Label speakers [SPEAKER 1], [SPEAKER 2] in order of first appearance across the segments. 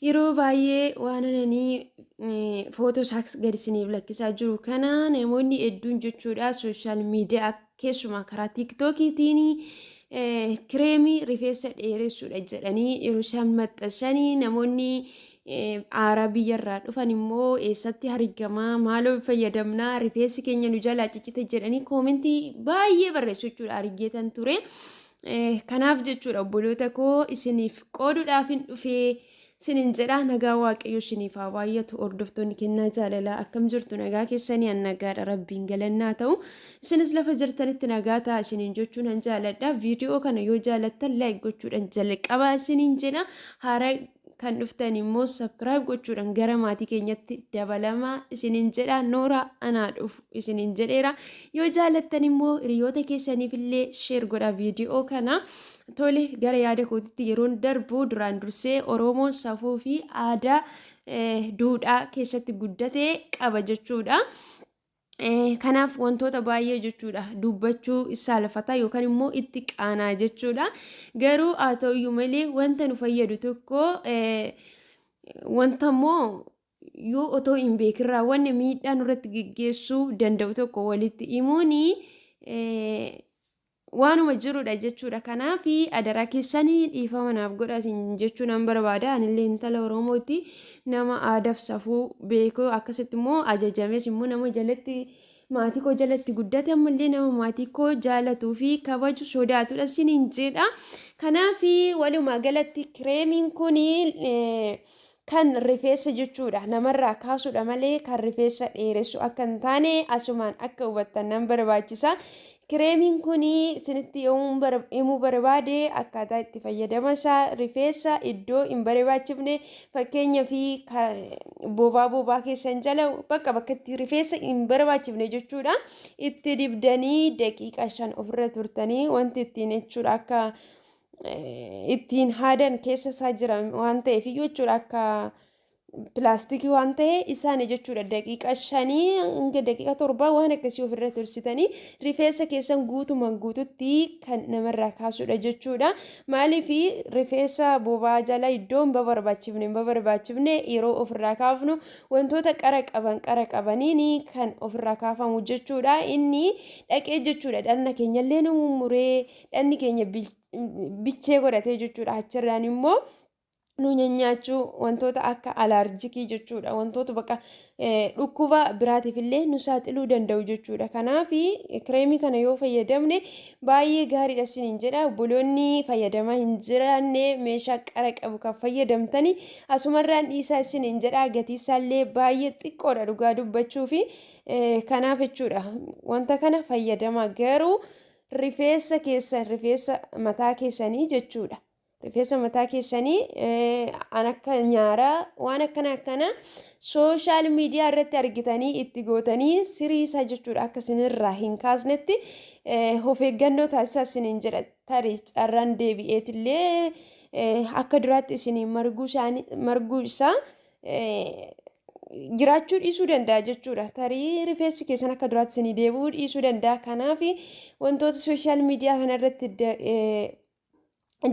[SPEAKER 1] Yeroo baay'ee waan ananii footoo isaa gadi isiniif lakkisaa jiru kana namoonni hedduun jechuudha sooshaal miidiyaa keessumaa karaa tiiktookiitiin kireemii rifeensa dheeressuudha jedhanii yeroo isaan maxxansanii namoonni aaraa biyyarraa dhufan immoo eessatti argamaa maaloo fayyadamnaa rifeensi keenya nu jalaa ciccite jedhanii koomentii baay'ee barreessu jechuudha argeetan ture. Kanaaf jechuudha obboloota koo isiniif qooduudhaaf hin dhufee sinin jedha. Nagaa waaqayyo isiniif haa baay'atu. Hordoftoonni kennaa jaalalaa akkam jirtu? Nagaa keessanii? An nagaadha, rabbiin galannaa ta'u. Isinis lafa jirtanitti nagaa ta'a isiniin jechuun an jaaladha. Viidiyoo kana yoo jaalattan like gochuudhaan jalqabaa isiniin jedha. Haaraa kan dhuftan immoo subscribe gochuudhaan gara maatii keenyatti dabalamaa isiniin jedha. Nooraa, anaa dhufu isiniin jedheera. Yoo jaalattan immoo hiriyoota keessaniif illee share godha viidiyoo kana. Tole, gara yaada kootitti yeroon darbu, duraan dursee Oromoon safuu fi aadaa duudhaa keessatti guddate qaba jechuudha. Kanaaf wantoota baay'ee jechuudha dubbachuu saalfata yookaan immoo itti qaanaa jechuudha. Garuu haa ta'uyyuu malee wanta nu fayyadu tokko, wanta immoo yoo otoo hin beekin raawwanne miidhaa nurratti geggeessuu danda'u tokko walitti himuun waanuma jirudha jechuudha. Kanaaf adaraa keessanii dhiifama naaf godhaa isin jechuu nan barbaada. Anillee intala Oromooti, nama aadaaf safuu beeku, akkasitti immoo ajajames immoo nama jalatti maatii koo jalatti guddate, ammallee nama maatii koo jaalatuu fi kabaju sodaatudha isiniin jedha. Kanaaf walumaa galatti kireemiin kun kan rifeensa jechuudha namarraa kaasuudha malee kan rifeensa dheeressu akka hin taane asumaan akka hubattan nan barbaachisa. Kireemiin kun isinitti himuu barbaade akkaataa itti fayyadama isaa rifeensa iddoo hin barbaachifne, fakkeenya fi bobaa bobaa keessan jala, bakka bakka itti rifeensa hin barbaachifne jechuudha. Itti dibdanii daqiiqaa 5 ofirra turtanii wanti ittiin jechuudha akka ittiin haadan keessa isaa jira waan ta'eef iyyuu jechuudha, akka pilaastikii waan ta'e isaani jechuudha, daqiiqaa 5 hanga daqiiqaa 7 waan akkasii ofirra tursitanii rifeensa keessan guutumaan guututti kan namarraa kaasudha jechuudha. Maaliif rifeensa bobaa jala iddoo hin barbaachifne hin barbaachifne yeroo ofirraa kaafnu wantoota qara qaban qara qabaniin kan ofirraa kaafamu jechuudha. Inni dhaqee jechuudha dhagna keenyallee nu mummuree dhagni keenya bichee godhatee jechuudha. Achirraan immoo nu nyaachuu wantoota akka alaarjikii jechuudha, wantoota bakka dhukkuba biraatiif illee nu saaxiluu danda'u jechuudha. Kanaaf kireemii kana yoo fayyadamne baay'ee gaariidha isiniin jedha. Obboloonni fayyadamaa hin jiraanne, meeshaa qara qabu kan fayyadamtani asumarraan dhiisaa isiniin jedha. Gatii isaallee baay'ee xiqqoodha dhugaa dubbachuu fi kanaaf jechuudha wanta kana fayyadama. Garuu rifeensa keessan, rifeensa mataa keessanii jechuudha. Rifeensa mataa keessanii an akka nyaaraa waan akkana akkana sooshaal miidiyaa irratti argitanii itti gootanii sirii isaa jechuudha akka isinirraa hin kaasnetti of eeggannoo taasisaa isiniin jedha. Tarii carraan deebi'eetillee akka duraatti isiniin marguu isaa jiraachuu dhiisuu danda'a jechuudha. Tarii rifeensi keessan akka duraatti isinii deebi'uu dhiisuu danda'a. Kanaaf wantoota sooshaal miidiyaa kanarratti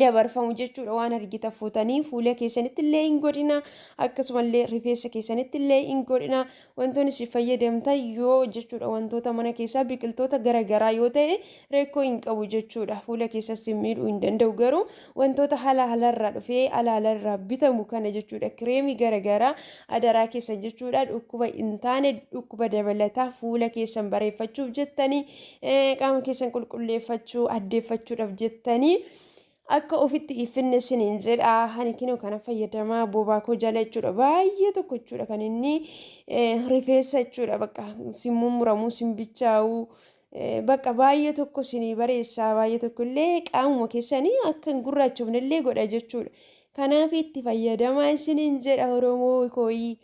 [SPEAKER 1] dabarfamu jechuudha waan argita fuutanii fuula keessanitti illee hin godhina, akkasumallee rifeensa keessanitti illee hin godhina. Wantoonni isin fayyadamtan yoo jechuudha wantoota mana keessaa biqiltoota garaagaraa yoo ta'e rakkoo hin qabu jechuudha, fuula keessas miidhuu hin danda'u. Garuu wantoota haala halarraa dhufee ala halarraa bitamu kana jechuudha, kireemii garaagaraa, adaraa keessan jechuudha, dhukkuba hin taane dhukkuba dabalataa fuula keessan bareeffachuuf jettanii, qaama keessan qulqulleeffachuu addeeffachuudhaaf jettanii akka ofitti iffinne isiniin jedha. Ani kinoo kana fayyadamaa bobaa koo jala jechuudha, baay'ee tokko jechuudha kan inni rifeensa jechuudha bakka sin mummuramuu sin bichaa'uu bakka baay'ee tokko isinii bareessaa, baay'ee tokko illee qaamuma keessanii akka hin gurraachofne illee godha jechuudha. Kanaaf itti fayyadamaa isiniin jedha Oromoo kooyii.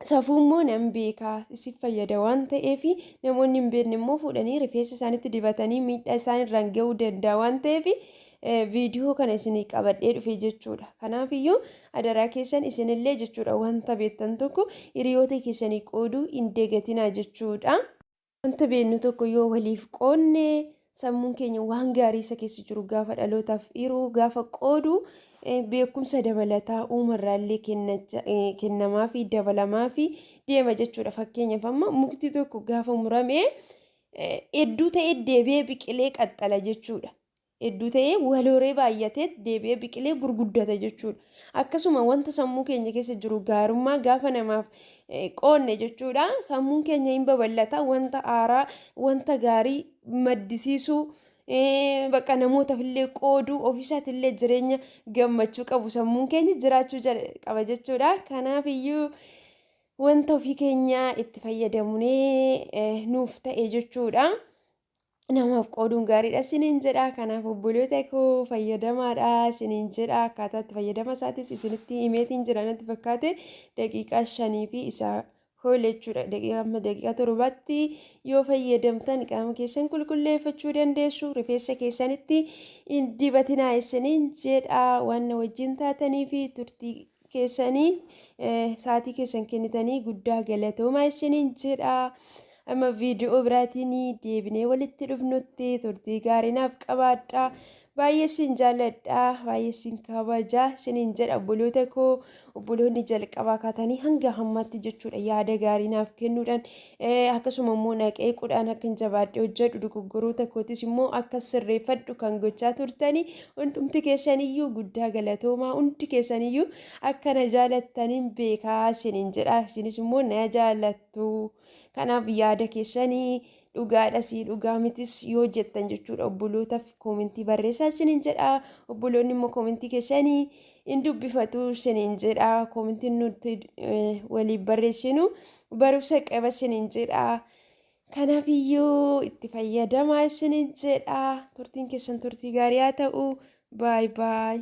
[SPEAKER 1] Safuu immoo nan beekaa isin fayyada waan ta'eef, namoonni hin beekne immoo fuudhanii rifeensa isaanitti dibatanii miidhaa isaan irraan ga'uu danda'a waan ta'eef viidiyoo kana isinii qabadhee dhufe jechuudha. Kanaaf iyyuu adaraa keessan isinillee jechuudha wanta beektan tokko hiriyoota keessanii qooduu hin dagatinaa jechuudha. Wanta beeknu tokko yoo waliif qoodne, sammuun keenya waan gaarii isa keessa jiru gaafa dhalootaaf hiru, gaafa qoodu, Beekumsa dabalataa uumarraallee kennamaa fi dabalamaa fi deema jechuudha. Fakkeenyaaf amma mukti tokko gaafa murame hedduu ta'ee deebi'ee biqilee qaxxala jechuudha. Hedduu ta'ee wal horee baay'atee deebi'ee biqilee gurguddata jechuudha. Akkasuma wanta sammuu keenya keessa jiru gaarummaa gaafa namaaf qoonne jechuudha. Sammuun keenya hin babal'ata, wanta haaraa, wanta gaarii maddisiisuu, bakka namootaaf illee qooduu, ofiisaati illee jireenya gammachuu qabu sammuun keenya jiraachuu qaba jechuudha. Kanaaf iyyuu wanta ofii keenya itti fayyadamnee nuuf ta'e jechuudha. Namaaf qooduun gaariidha isiniin jedha. Kanaaf obboloota koo, fayyadamaadha isiniin jedha. Akkaataa itti fayyadama isaatis isinitti himeetiin jira natti fakkaate, daqiiqaa 5 fi isaa ol jechuudha. Daqiiqaa amma daqiiqaa 7tti yoo fayyadamtan qaama keessan qulqulleeffachuu dandeessu. Rifeensa keessanitti hin dibatinaa isiniin jedha. Waan na wajjin taatanii fi turtii keessanii, sa'aatii keessan kennitanii guddaa galatoomaa isiniin jedha. Amma viidiyoo biraatiin deebinee walitti dhufnutti turtii gaarii naaf qabaadha. Baay'ee isin jaalladha, baay'ee isin kabaja isiniin jedha obboloota koo. Obboloonni jalqabaa kaatanii hanga hammaatti jechuudha yaada gaarii naaf kennuudhaan, akkasuma immoo na qeequudhaan akka hin jabaadhe hojjedhu, dogoggoroota kootis immoo akka sirreeffadhu kan gochaa turtanii hundumti keessaniyyuu guddaa galatoomaa. Hundi keessaniyyuu akka na jaalattaniin beekaa isiniin jedha. Isinis immoo na jaalattu. Kanaaf yaada keessanii dhugaadhas dhugaa mitis yoo jettan jechuudha obbolootaaf koomentii barreessaa isiniin jedha. Obboloonni immoo koomentii keessanii hin dubbifatu isiniin jedha. Koomentiin nuti waliif barreessinu barumsa qaba isiniin jedha. Kanaaf iyyuu itti fayyadamaa isiniin jedha. Turtiin keessan turtii gaarii haa ta'u. Baay baay.